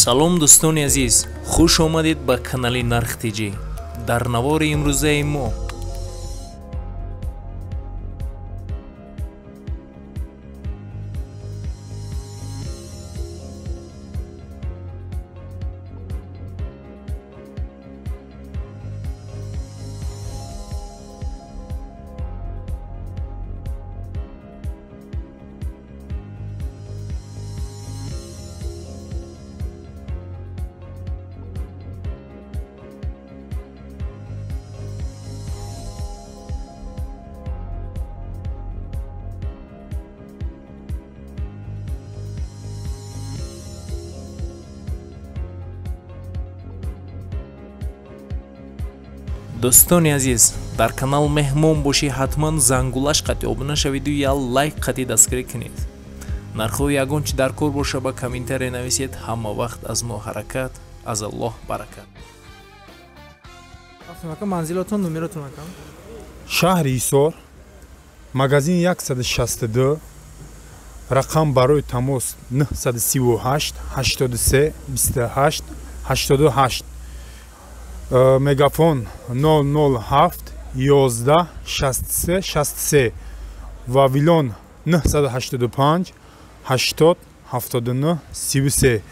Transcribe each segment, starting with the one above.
Салом дӯстони азиз, хуш омадед ба канали Нарх ТЖ. Дар навори имрӯзаи мо дӯстони азиз, дар канал меҳмон бошӣ, ҳатман зангулаш қатъи обуна шавиду я лайк қатъи дастгирӣ кунед. Нархҳои ягон чи дар кор боша ба комментария нависед. Ҳама вақт аз мо ҳаракат, аз Аллоҳ баракат. Манзилотон, номеротон ака? Шаҳри Ҳисор, магазин 162, рақам барои тамос 938 83 28 88, мегафон 007 11 63 63, Вавилон 985 80 79 33.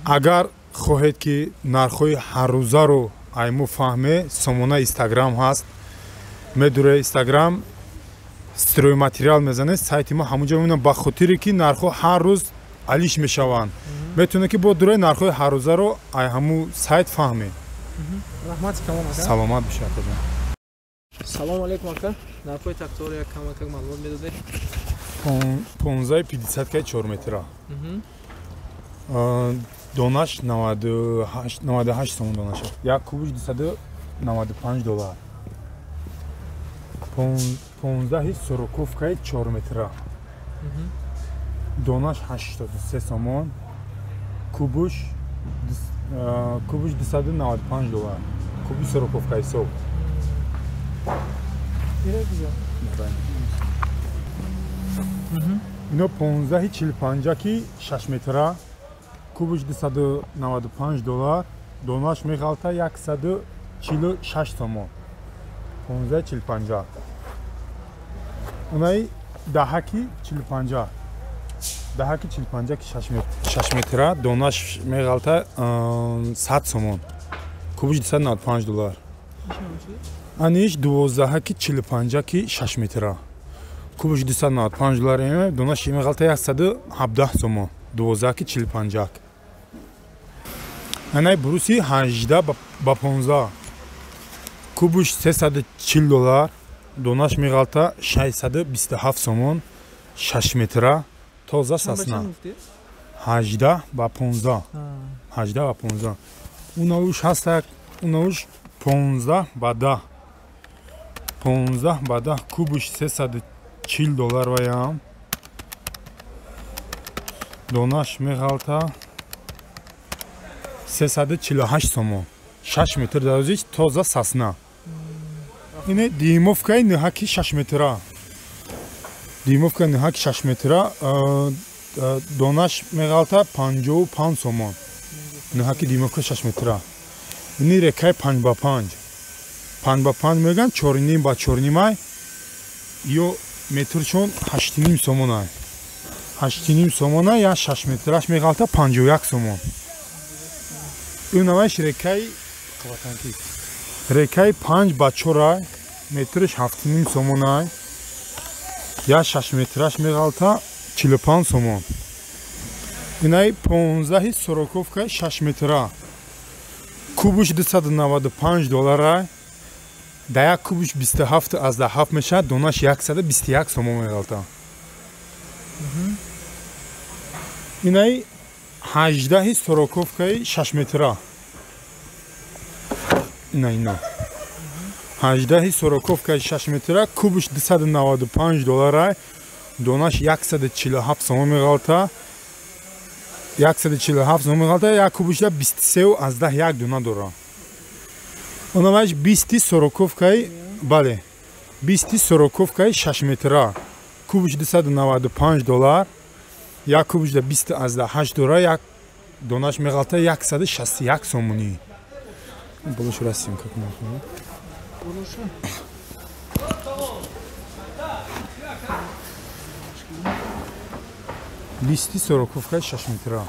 Агар хоҳед ки нархҳои ҳаррӯзаро айму фаҳме, сомона Инстаграм ҳаст, медуре Инстаграм стройматериал мезанед, сайти мо ҳамунҷо мебинам. Ба хотире ки нархҳо ҳар рӯз алиш мешаванд, метавонед ки бо дураи нархҳои ҳаррӯзаро ай ҳамун сайт фаҳмед. Раҳмат калом ака. Саломат бошед акаҷон. Салом алейкум ака. Нархҳои тракторро як камакак маълумот медодед? 15,50 кай 4 метра. Донаш 98 сомон донаш. Як кубиш 295 доллар. 15,40 кай 4 метра. Донаш 83 сомон. Кубуш 295 доллар. Кубиш сороковка ҳисоб. Ино 15,45 ки 6 метра. Кубиш 295 доллар. Донаш меғалта 146 сомон. 15,45. Унаи даҳаки 45. Даҳаки 45 ки 6 метра. Донаш меғалта 100 сомон. Кубиш 295 доллар. Аниш 12 45 ки 6 метра. Кубиш 295 доллар, донаш меғалта 117 сомон. 12 45. Анай бруси 18 ба 15. Кубиш 340 доллар. Донаш меғалта 627 сомон. 6 метра. Тоза сасна. 18 ба 15. 18 ба 15. Унавуш ҳастак, унавуш 15 ба 10. 15 ба 10 кубиш 340 доллар ваям. Донаш меғалта 348 сомон. 6 метр дарозиш, тоза сасна. Ине димовкаи ниҳаки 6 метра. Димовка ниҳаки 6 метра, донаш меғалта 55 сомон. Ниҳаки димовка 6 метра. Ини рекаи 5 ба 5. 5 ба 5 меган, 4,5 ба 4,5. Ё метршон 8,5 сомонай. 8,5 сомона, я 6 метраш меғалта 51 сомон. Ин наваш рекаи қаватанки. Рекаи 5 ба 4, метрш 7,5 сомонай. Я 6 метраш меғалта 45 сомон. Инай 15,40 6 метра. Кубуш 295 доллара. Да як кубуш 27,7 мешавад, донаш 121 сомон меғалта. Инай 18,40 6 метра. Ина. 18,40 6 метра, кубуш 295 доллара, донаш 147 сомон меғалта. 147 сомон меғалта, як кубушда 23,1 дона дора. Онамаш 20,40, бале, 20,40 6 метра, кубуш 295 доллар, як кубушда 20,8 дора, як Донаш меғалта 161 сомонӣ. Болошу расим как махна. Болошу. Листи сороковка 6 метра.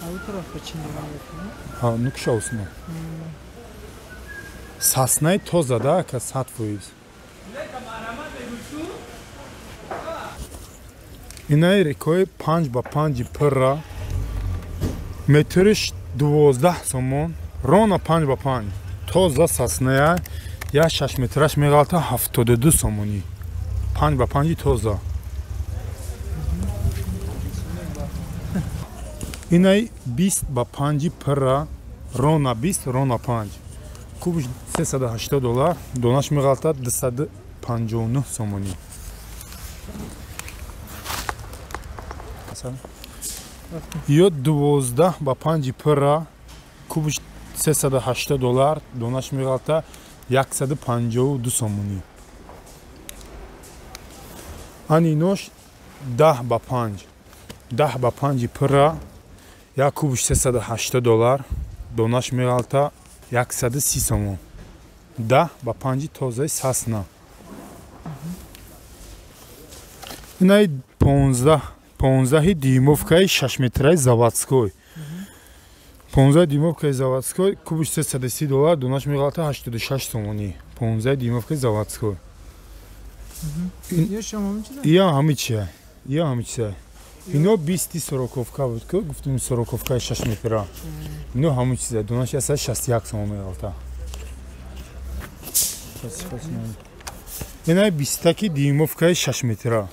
А у тарафа чи не? Ха, ну кшаусна. Саснай тоза да, ка 100%. Инаи рекои 5 ба 5 пырра. Метриш 12 сомон, рона 5 ба 5. Тоза сасная, я 6 метраш меғалта 72 сомонӣ. 5 ба 5 тоза. Инай 20 ба 5 пырра, рона 20, рона 5. Кубш 380 доллар, донаш меғалта 259 сомонӣ. Ё 12 ба 5 пырра, кубш 380 доллар, донаш меғалта 152 сомонӣ. Ани нош 10 ба 5. 10 ба 5 пырра, як кубш 380 доллар, донаш меғалта 130 сомон. 10 ба 5 тозаи сасна. Инай 15 дюймовкаи 6 метраи заводской. 15 дюймовкаи заводской, кубш 330 доллар, донаш меғалта 86 сомонӣ. 15 дюймовкаи заводской. Ия ҳами чия. Ия ҳами чия. Ино 20 сороковка буд, ки гуфтем сороковкаи 6 метра. Ино ҳамун чиза, донаш 161 сомон меғалта. Инай 20 дюймовкаи 6 метра.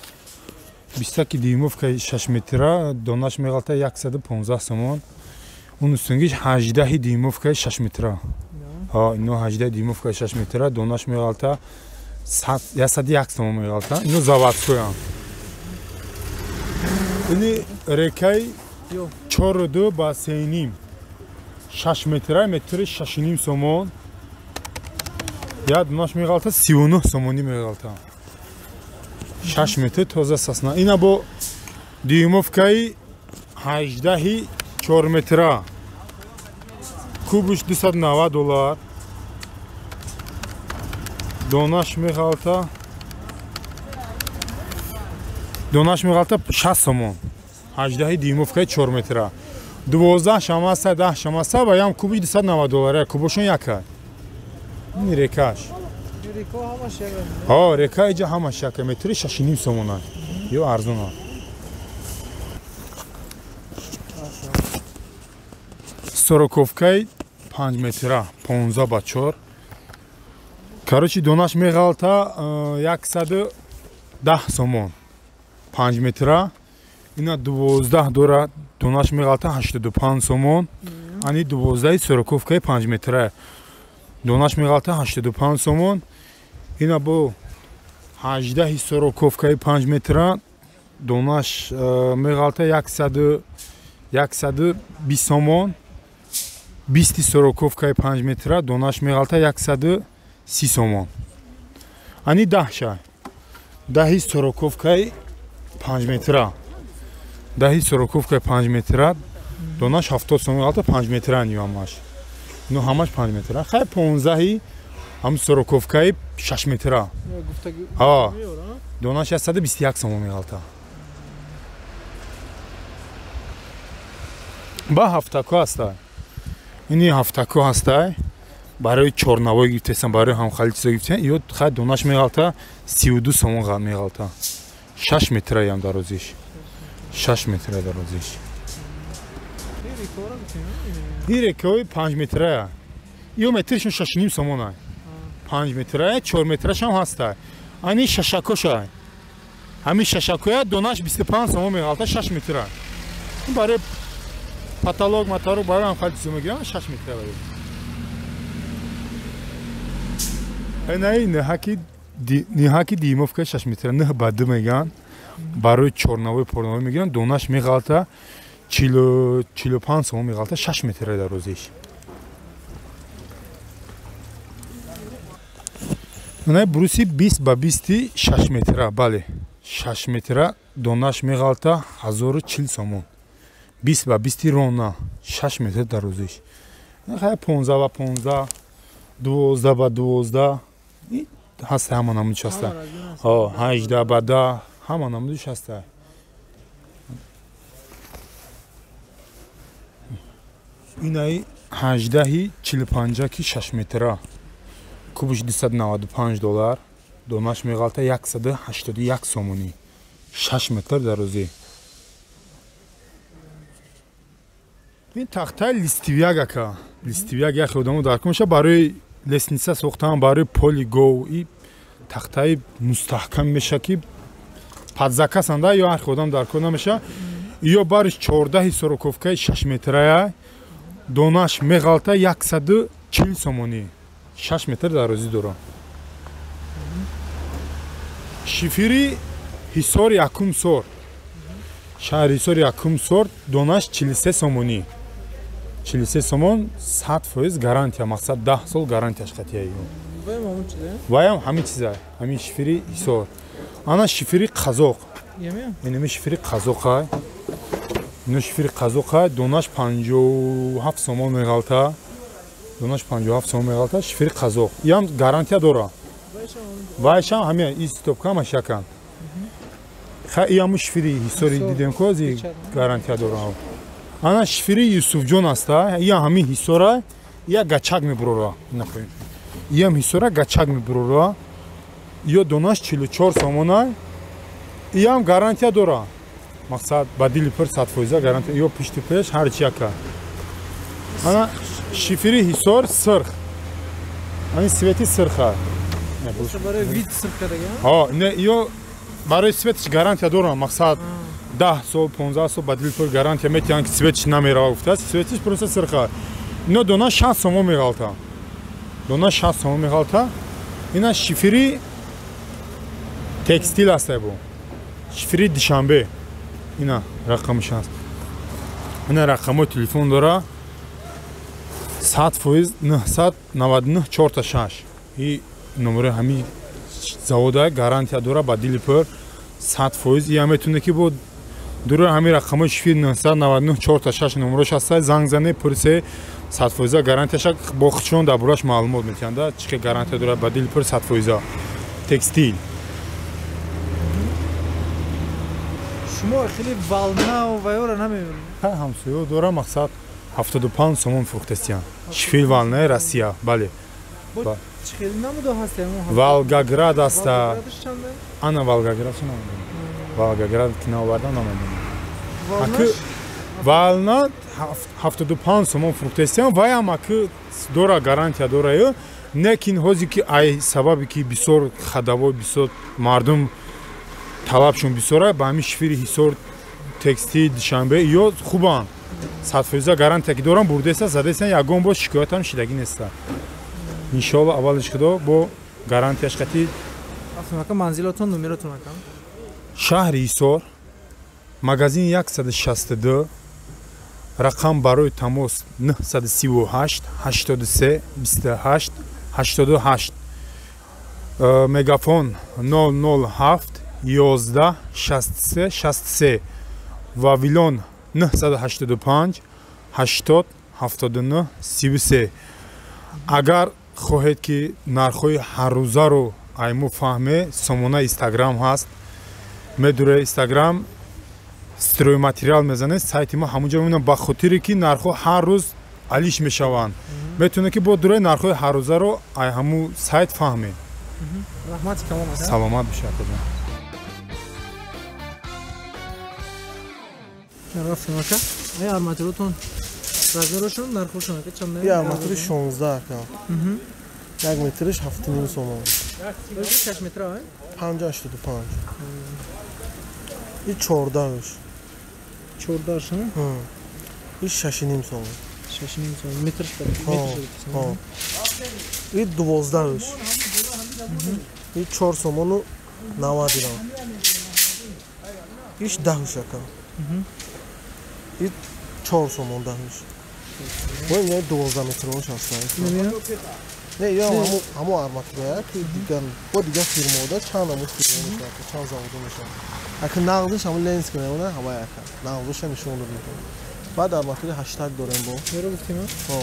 20 дюймовкаи 6 метра, донаш меғалта 115 сомон. Он устунгиш 18 дюймовкаи 6 метра. Ҳа, ино 18 дюймовкаи 6 метра, донаш меғалта 101 сомон меғалта. Ино заводскоянд. Ини рекаи 4.2 ба 3.5. 6 метра, метри 6.5 сомон. Я донаш меғалта 39 сомонӣ меғалта. 6 метр тоза сасна. Ина бо дюймовкаи 18 4 метра. Кубш 290 доллар. Донаш меғалта 60 сомон. 18 дюймовкаи 4 метра. 12 шамаса, 10 шамаса ва ям кубш 290 доллар. Кубошон яка. Ин рекаш. Ҳа, река иҷа ҳамаш яка. Метри 6.5 сомона. Ё арзона. Сороковкаи 5 метра, 15 ба 4. Короче, донаш меғалта 110 сомон. 5 метра. Ина 12 дора, донаш меғалта 85 сомон. Ани 12 сороковкаи 5 метра. Донаш меғалта 85 сомон. Ина бо 18 сороковкаи 5 метра, донаш меғалта 120 сомон. 20 сороковкаи 5 метра, донаш меғалта 130 сомон. Ани 10 ша. 10 сороковкаи 5 метра. 10 сороковкаи 5 метра, донаш 70 сомон меғалта 5 метра ниё ҳамаш. Ино ҳамаш 5 метра. Хай 15 ҳам сороковкаи 6 метра. Ҳа. Донаш 121 сомон меғалта. Ба ҳафтако ҳастай. Ини ҳафтако ҳастай. Барои чорнавой гирифтесам, барои ҳамхали чизо гирифтесам. Ё хай донаш меғалта 32 сомон меғалта. 6 метраям дарозиш. 6 метра дарозиш. Ин рекаҳои 5 метрая. Ё метришон 6.5 сомона. 5 метрая, 4 метрашам ҳастай. Ани шашакошай. Ҳамин шашакоя донаш 25 сомон меғалта 6 метра. Барои потолок, моторок, барои ҳамхали чизо мегирам 6 метра барои. Инаи ниҳаки дюймовка 6 метра, 9 ба 2 меган. Барои чорнавой порнавой мегиранд, донаш меғалта 45 сомон меғалта 6 метра дарозиш. Инаи бруси 20 ба 20 6 метра, бале. 6 метра донаш меғалта 1040 сомон. 20 ба 20 рона 6 метр дарозиш. Хай 15 ба 15, 12 ба 12 ҳаст, ҳама намудиш ҳаста. 18 ба 10 ҳама намудиш ҳаста. Инаи 18 45 ки 6 метра. Кубиш 295 доллар, донаш меғалта 181 сомонӣ. 6 метр дарозӣ. Ин тахтаи листивяк ака. Листивяк яхе одамо даркор меша барои лестница сохтан, барои поли гов. И тахтаи мустаҳкам меша ки падзакасанда ё ҳар одам даркор намеша. Ё бариш 14 сороковкаи 6 метрая, донаш меғалта 140 сомонӣ. 6 метр дарозӣ дора. Шифири Ҳисор якум сорт. Шаҳри Ҳисор якум сорт, донаш 43 сомонӣ. 43 сомон 100% гарантия, мақсад 10 сол гарантияш қатияи. Ваям ҳамин чиза, ҳамин шифири Ҳисор. Ана шифири Қазоқ. Инами шифири Қазоқай. Ино шифири Қазоқай, донаш 57 сомон меғалта. Донаш 57 сомон меғалта, шифири Қазоқ. Иам гарантия дора. Вайшам ҳамин ин стопка ҳамаш якан. Ха иаму шифири Ҳисори дидем ко ази гарантия дора. Ана шифири Юсуфҷон аста, ия ҳамин Ҳисора, ия гачак мебурора. Иам Ҳисора гачак мебурора. Ё донаш 44 сомона. Иам гарантия дора. Мақсад ба дили пир 100% гарантия. Ё пишти пеш ҳар чи яка. Ана шифири Ҳисор сирх. Ани свети сирха. Барои вид сирх кардага? Ҳа, не, ё барои светиш гарантия дора. Мақсад 10 сол, 15 сол ба дили пир гарантия метиҳанд ки светиш намерава гуфтааст. Светиш просто сирха. Ино дона 60 сомон меғалта. Дона 60 сомон меғалта. Ина шифири текстил аст бу. Шифири Душанбе. Ина рақамаш аст. Ина рақамҳои телефон дора. 100% 999 46. И номери ҳамин завода гарантия дора ба дили пир 100%. Ия метавонед ки бо дури ҳамин рақамҳои шифир 999 46 номерош ҳаста, занг зане, пурсе 100% гарантияша бо худшон дар борааш маълумот метиҳанд, чӣ хел гарантия дорад ба дили пир 100%. Текстил. Шумо хеле волна вайора намебинед? Ҳа, ҳамсоё дора, мақсад 75 сомон фурӯхтастиянд. Шифир волнаи Россия, бале. Чӣ хеле намудо ҳаст? Волгоград аста. Ана Волгоград чӣ намедонам. Волгоград ки наовардам намедонам. Аки волна 75 сомон фурӯхтастиянд, ваям аки дора гарантия дора. Лекин ҳозе ки ай сабабе ки бисёр хадавой, бисёр мардум талабшон бисёра, ба ҳамин шифири Ҳисор текстил Душанбе ё хубанд. 100% гарантия ки дорам, бурдеста, задеста, ягон бор шикоятам шидагӣ неста. Иншоалло аввалиш худо бо гарантияш қатӣ. Ака манзилотон, номеротон ака? Шаҳри Ҳисор, магазин 162, рақам барои тамос 938 83 28 88, мегафон 007 11 63 63, Вавилон 985 80 79 33. Агар хоҳед ки нархҳои ҳаррӯзаро айму фаҳме, сомона Инстаграм ҳаст. Медуре Инстаграм стройматериал мезанед, сайти мо ҳамонҷо мебинам, ба хотире ки нархҳо ҳар рӯз алиш мешаванд. Метавонед ки бо дураи нархҳои ҳаррӯзаро ай ҳамун сайт фаҳмед. Раҳмати калом ака. Саломат бошед акаҷон. Рафтем ака. Ай арматуротон размерашон, нархошон ака чанд? И арматури 16 ака. Як метриш 7.5 сомон. 6 метра, а? 5.85. И 14-ш. 14-ш, а? И 6.5 сомон. 6.5 сомон. Метрш ҳо. И 12-ш. И 4 сомону 90 дирам. Иш 10-ш ака. И 4 сомон 10-ш. Бо ин 12 метрош ҳаст. Не, я ҳамо арматурая ки дигар бо дигар фирмаода чанд ҳамо фирма мешавад, чанд заводо мешавад. Ака нағзиш ҳамо Ленинск мемона, ҳамаи ака. Нағзиша нишон дод мекунад. Баъд арматури 8 дорем бо. Меро гуфтем? Ҳо.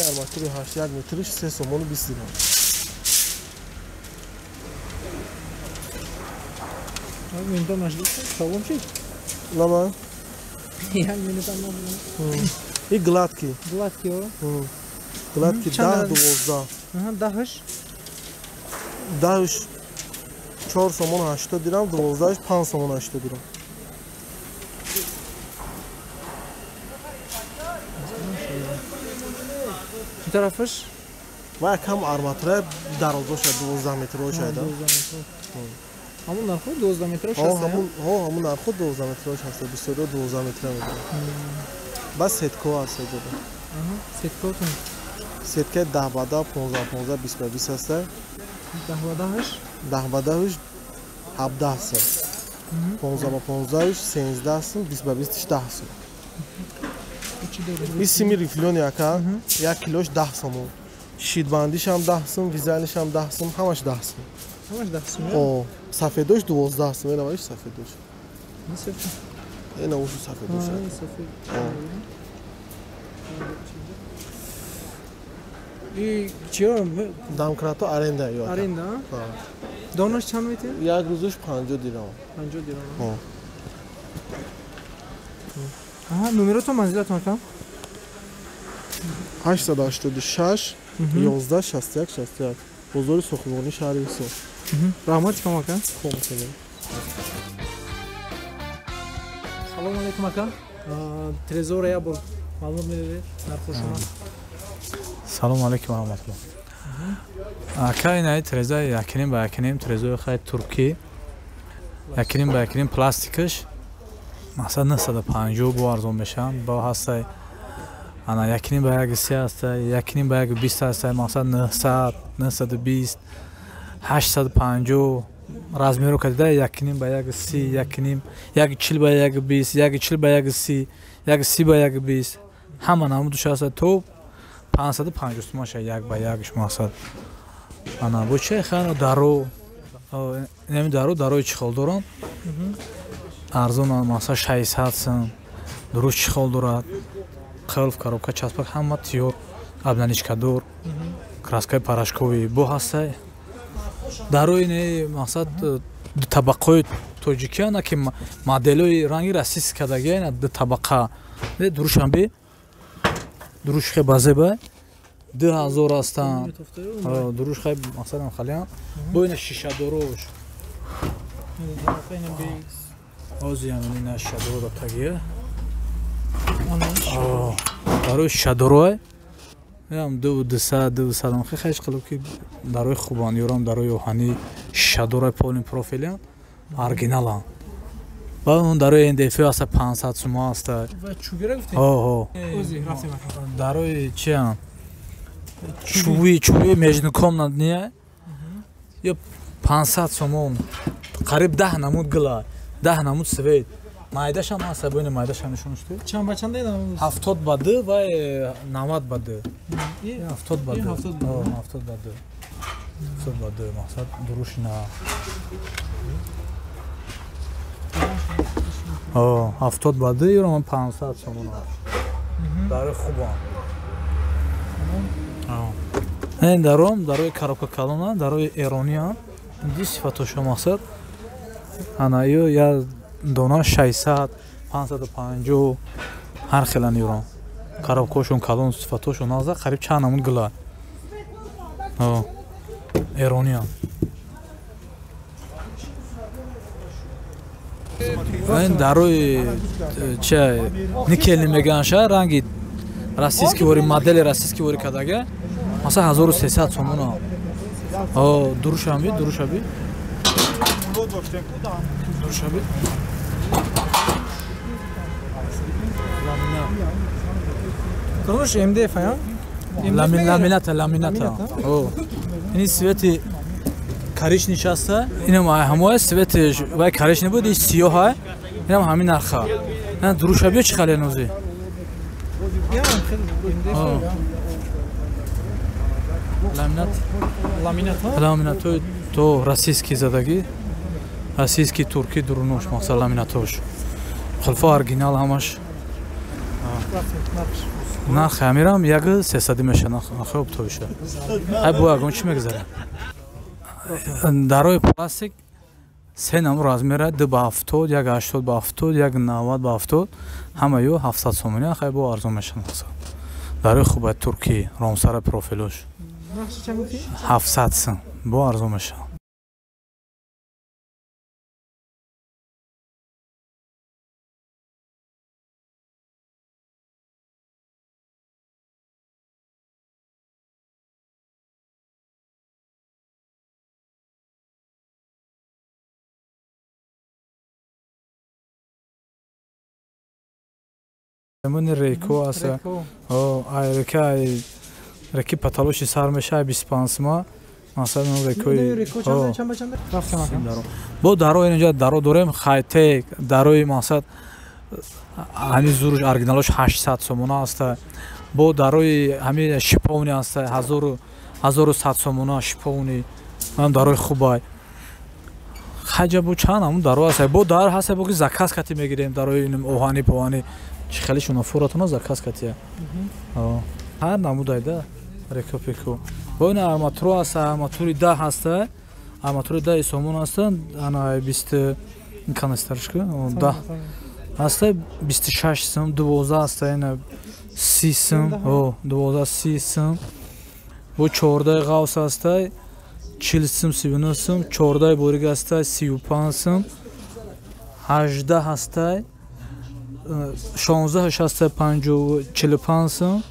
Арматури 8 1 метриш 3 сомону 20 дирам. Минута нашли, салом чи? Лама. Як минута набудам. И гладкий. Гладкий, о? Гладкий 10 12. Аҳа, даҳаш? Даҳаш 4 сомон 80 дирам, 12-аш 5 сомон 80 дирам. Ин тарафаш? Ва кам арматура дарозоша 12 метроша да. 12 метр. Ҳамун нархо 12 метрош ҳаст? Ҳо, ҳамун нархо 12 метрош ҳаст, 22 12 метра мебарад. Баъд сетко ҳаст ҷода. Аҳа, сеткотон. Сетка 10 ба 10, 15 15, 20 ба 20 ҳаст. 10 ба 10-аш? 10 ба 10-аш 17 сом. 15 ба 15-аш 13 сом, 20 ба 20-ш 10 сом. Ин сими рифлёни ака, 1 килош 10 сомон. Шидбандишам 10 сом, визалишам 10 сом, ҳамаш 10 сом. Ҳамаш 10 сом? О, сафедош 12 сом, ина ваш сафедош. Ина ушу сафедош. Сафед. И чиро? Домкрато аренда ё. Аренда? Ҳа. Донаш чанд метавонад? Як рӯзаш 50 дирам. 50 дирам. Ҳо. Аҳа, номеротон манзилатон ака? 886 11 61 61. Бозори Сохибонӣ, шаҳри Ҳисор. Раҳмат шумо ака. Хуб мекунем. Салом алейкум ака. Трезора як бор маълумот медодед нархошона? Салом алейкум ва раҳматуллоҳ. Ака, инаи треза 1.5 ба 1.5, трезои хай туркӣ. 1.5 ба 1.5 пластикаш. Масалан 950 бо арзон мешаванд. Бо ҳастай ана 1.5 ба 1.30 ҳастай, 1.5 ба 1.20 ҳастай, масалан 900, 920, 850 размеро кадида 1.5 ба 1.30, 1.5, 1.40 ба 1.20, 1.40 ба 1.30, 1.30 ба 1.20. Ҳама намудаш ҳаста то 550 сомон ша 1 ба 1 мақсад. Ана бо чӣ хай даро, инами даро, дарои чӣ хол доранд? Арзон мақсад 600 сом. Дуруст чӣ хол дорад? Қилф, коробка, часпак ҳама тиёр, обналичкадор, краскаи порошковӣ бо ҳастай. Дарои не мақсад ду табақаи тоҷикӣ ана ки моделҳои ранги российский кардагӣ ана ду табақа. Дурушанбе дуруш хе базеба 2000 ҳастанд. Дуруш хе мақсадам халиан. Бо ина шишадорош. Ҳозир ина шишадоро тагия. Барои шишадорой ям 200 200 хе хеш қилиб ки дарои хубанд, ёрам дарои оҳанӣ шишадорои полный профилиан, оригиналанд. Баъд он дарои НДФ ҳаста 500 сомон ҳаста. Ва чӯбира гуфтем? Ҳо, ҳо. Ози рафтем ака. Дарои чиам? Чӯби, чӯби междукомнатния. Ё 500 сомон. Қариб 10 намуд гила, 10 намуд свет. Майдашам ҳаста, бо ина майдашам нишон шуд. Чанд ба чанд ина? 70 ба 2 ва 90 ба 2. 70 ба 2. 70 ба 2. 70 ба 2 мақсад дуруш на. Ҳо, 70 ба 2 ёрам 500 сомон. Дарои хубанд. Ин даром дарои коробка калона, дарои эрониан. Ди сифатошо мақсад. Ана ё я дона 600, 550 ҳар хелан ёрам. Коробкаҳошон калон, сифатошон наза, қариб чанд намуд гила. Ҳо, эрониан. Ин дарои че никелни меганша ранги российский вори, модели российский вори кардага. Масалан 1300 сомона. Ҳо, дурушанби, дурушаби. Дурушаби. Кадомаш МДФ ая? Ламината, ламината. Ҳо. Ини свети коричневый ҳаста. Инам ҳамоя свети вай коричневый буд, ин сиёҳ Инам ҳамин нарха. Ина дурушаби чӣ хеле нози? Ламинат. Ламинат, Ламинатои то российский задагӣ. Российский, туркӣ дурунош мақсад ламинатош. Қулфо оригинал ҳамаш. Нархи амирам 1300 меша, нархи оптовиша. Ай бо ягон чӣ мегузара? Дарои пластик се намуд размера 2 ба 70, 1.80 ба 70, 1.90 ба 70, ҳама ё 700 сомонӣ, хай бо арзон мешавад. Дарои хуба туркӣ, ромсара профилош. 700 сом, бо арзон мешавад. Мани реко аст. О, река реки паталоши сар меша 25 сма. Масалан рекои. Бо даро инҷа даро дорем хайтек, дарои мақсад ҳами зуруш оригиналош 800 сомона аст. Бо дарои ҳами шиповни аст 1100 сомона шиповни. Ман дарои хубай. Хаҷа бо чанд ҳамун даро аст. Бо дар ҳаст бо ки заказ кати мегирем дарои оҳани поҳани. Чи хеле шуна фуратона заказ катия. Ҳар намудайда рекопеко. Бо ин арматуро аст, арматури 10 ҳаст, арматури 10 сомон аст, ана 20 канистрашка 10 ҳаст, 26 сом, 12 ҳаст, ина 30 сом, 12 30 сом. Бо 14 ғавс ҳаст, 40 сом, 39 сом, 14 бориг ҳаст, 35 сом, 18 ҳаст, 16 ҳаст, 45 сом,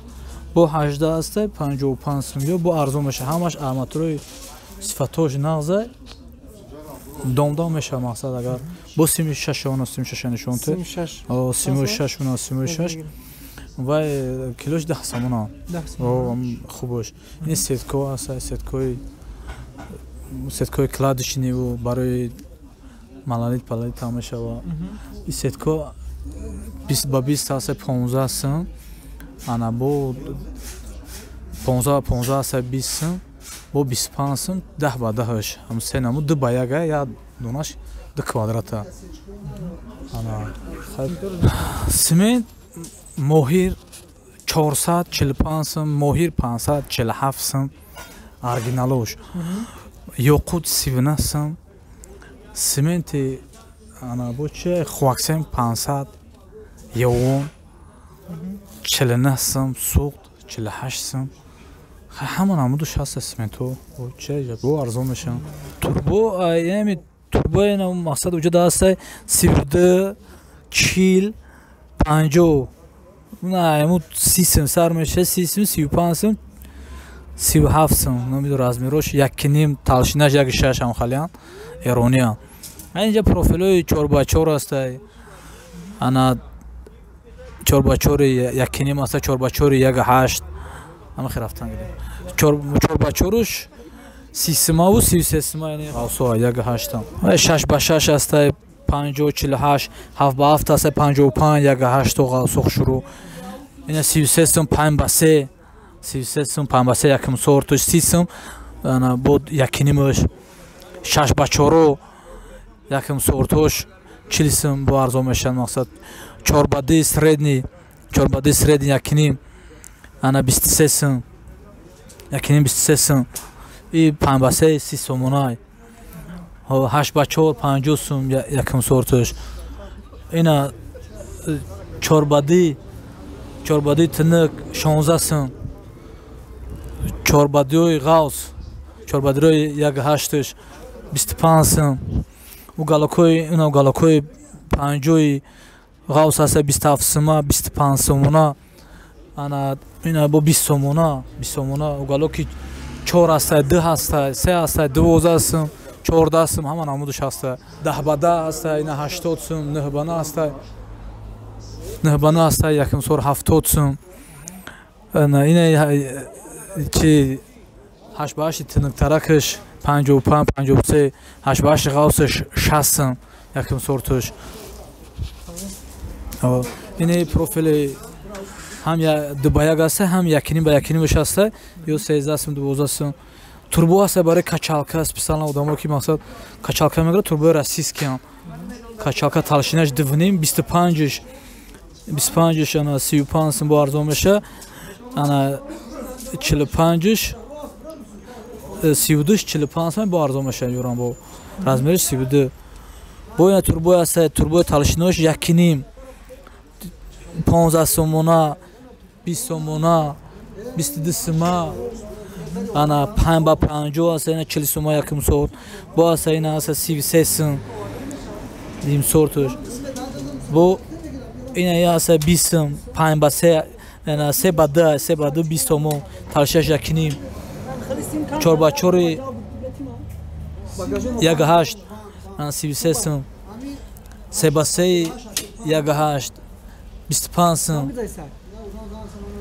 бо 18 ҳаст, 55 сом. Ё бо арзон мешавад. Ҳамаш арматурои сифатош нағза домдом мешавад мақсад агар бо 36 она 36 нишон те. 36 она 36 ва килош 10 сомона. Хубош. Ин сетко аст, сеткои кладишниву барои малалит палалит там мешавад. Ин сетко 20 ба 20 ҳаст, 15 сом. Ана бо 15 ба 15 ҳаст, 20 сом, бо 25 сом, 10 ба 10. Ҳам се намуд 2 ба 1, як донаш 2 квадрата. Ана симент моҳир 445 сом, моҳир 547 сом, оригиналош. Ёқут 39 сом, сименти ана бо че хуаксем 500 явон 49 сом, суғд 48 сом. Ҳама намудуш ҳаст симентҳо. Че бо арзон мешаванд. Турбо яъне турбо ина мақсад уҷа даст 32 40 50 на ему 30 сом сар меша 30 сом 35 сом 37 сом. Намедонам размерош 1.5 талшинаш 1.6 ҳам халиян эрониан. Инҷа профилҳои 4x4 аст. Ана 4x4 1.5 аст, 4x4 1.8 ҳама хел рафтан гирем. 4x4-уш 30 сомаву 33 сома, яъне ғавсо 1.8. 6x6 аст, 50 48, 7x7 аст, 55 1.8 ғавсо шурӯъ. Ина 33 сом 5x3, 33 сом 5x3 якум сортуш 30 сом, ана бо 1.5-уш 6x4 якум сортуш 40 сом бо арзон мешавад мақсад. 4x2 средний, 4x2 средний 1.5, ана 23 сом, 1.5 23 сом, и 5x3 30 сомонай. 8x4 50 сом якум сортуш. Ина 4x2 тинак 16 сом, 4x2 ғавс, 4x2 1.8 25 сом. У галокои, ина галокои 50 ғавс аст 27 сома, 25 сомона. Ана ина бо 20 сомона, 20 сомона. У галоки 4 аст, 2 аст, 3 аст, 12 сом, 14 сом, ҳама намудаш аст. 10 ба 10 аст, ина 80 сом, 9 ба 9 аст. 9 ба 9 аст, якум сор 70 сом. Ана ина чи 8 ба 8 тинктаракаш 55, 53, 8 ба 8 ғавсаш 60 сом, якум сортуш. Ини профили ҳам 2 ба 1 аст, ҳам 1.5 ба 1.5 аст, ё 13 сом, 12 сом. Турбо аст барои качалка, специально одамо ки мақсад качалка мегирад, турбои российский ҳам. Качалка толщинаш 2,5 25-ш 25-ш ана 35 сум бо арзон меша. Ана 45-ш 32-ш 45 сум бо арзон меша юрам бо. Размериш 32. Бо ина турбои аст, турбои толщинош 1,5 15 сомона, 20 сомона, 22 сума. Ана 5 ба 50 аст, ина 40 сума якум сорт. Бо аст ина аст 33 сум. Дим сортуш. Бо ина аст 20 сум, 5 ба 3, ина 3 ба 2, 3 ба 2 20 сомон, толщинаш 1,5. 4 ба 4 1,8, ана 33 сум. 3 ба 3 1,8, 25 сум.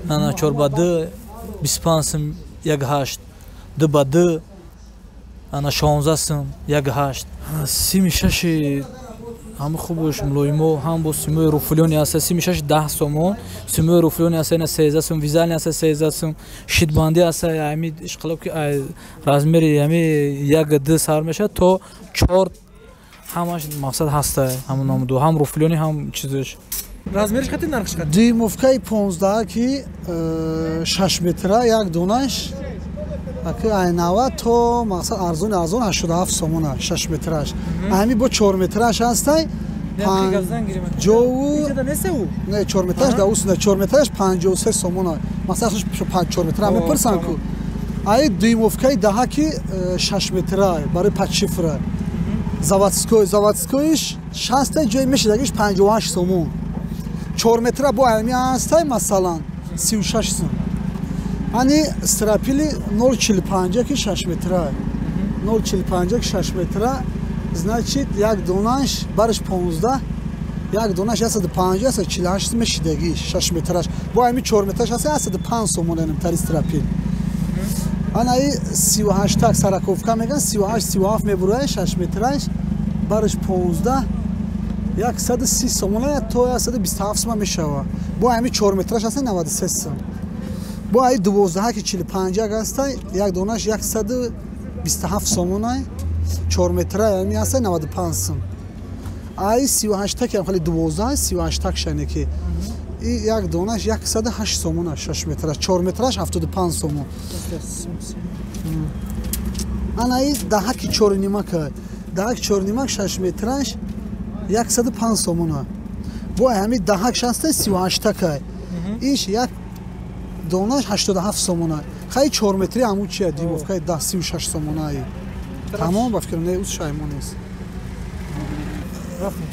Ана 4 ба 2 25 сум 1,8, 2 ба 2 ана 16 сум 1,8. Сими шаши ҳам хубуш мулоимо, ҳам бо симои руфулёни аст, сими шаш 10 сомон, симои руфулёни аст ина 13 сум, визални аст 13 сум, шитбандӣ аст ами ишқилоб ки размери ами 1 2 сар мешавад то 4 ҳамаш мақсад ҳаста, ҳамон намуду ҳам руфулёни ҳам чизаш. Размериш қати нархш қати? Дюймовкаи 15 ки 6 метра як донаш аки айнава то мақсад арзони арзон 87 сомона 6 метраш. Ами бо 4 метраш ҳастай ҷову не 4 метраш да ус не 4 метраш 53 сомона. Мақсад 4 метра мепурсан ку. Ай дюймовкаи 10 ки 6 метра барои подшифра. Заводской заводскойш 60 ҷой мешидагиш 58 сомон. 4 метра бо ами ҳастай масалан 36 сом. Ани стропили 0,45 ки 6 метра. 0,45 ки 6 метра, значит як донаш барш 15, як донаш 150 148 мешидагиш 6 метраш. Бо ами 4 метраш ҳаст 105 сомон аним тари стропил. Ана и 38 так сороковка меган 38 37 мебурай 6 метраш барш 15 130 сомона то 127 сом мешава. Бо ами 4 метраш ҳаст 93 сом. Бо ай 12 ки 45 ҳастай як донаш 127 сомона 4 метра ами ҳаст 95 сом. Ай 38 ки хали 12 38 так шане ки и як донаш 108 сомона 6 метраш 4 метраш 75 сомон. Ана ай 10 ки 4.5 ка 10 4.5 6 метраш 105 сомона. Бо ами 10 6 38 така. Иш як донаш 87 сомона. Хай 4 метри ҳамун чия дюймовкаи 10 36 сомонаи. Тамом ба фикрам не ус шаймон нест.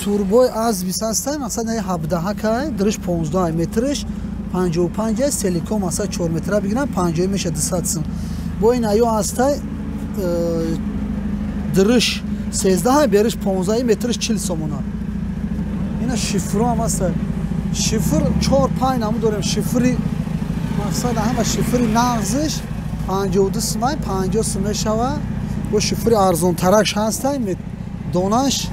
Турбои аз 20 ҳастай, масалан 17 кай, дриш 15 метриш 55 аст, селиком аса 4 метра бигирам 50 меша 200 сом. Бо ин аё ҳастай дриш 13 бериш 15 метриш 40 сомона. Ина шифро ҳам ҳаст. Шифр 4-5 наму дорем шифри мақсад ҳама шифри нағзиш 52 сумай 50 сум мешава. Бо шифри арзонтаракш ҳастай донаш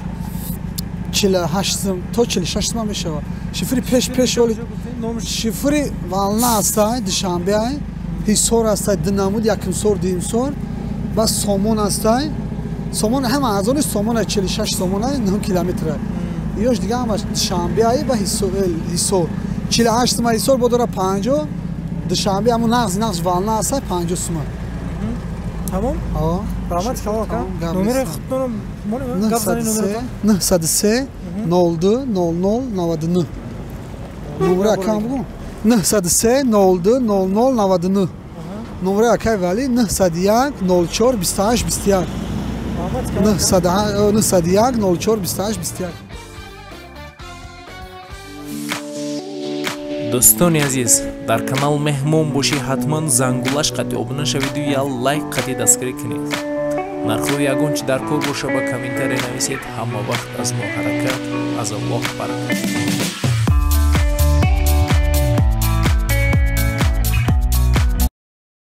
48 сум то 46 сум мешава. Шифри пеш оли шифри вална ҳастай Душанбе Ҳисор ҳастай ду намуд якум сор дуюм сор ба сомон ҳастай. Сомон ҳама арзони сомона 46 сомона 9 километра. Ёш дига ҳамаш Душанбе ва Ҳисор 48 сума Ҳисор бо дора 50 Душанбе ҳамун нағз вална ҳастай 50 сума. Тамом? Ҳо. Раҳмат калом ака. Номери худтонро монем? Гап занед номеротон. 903 02 00 99. Номери акам бугум. 903 02 00 99. Номери акай Вали 901 04 28 21. 901 04 28 21. Дӯстони азиз, дар канал меҳмон бошӣ ҳатман зангулаш қати обуна шавиду я лайк қати дастгирӣ кунед. Нархҳои ягон чи дар кор боша ба комментария нависед. Ҳама вақт аз мо ҳаракат, аз Аллоҳ баракат.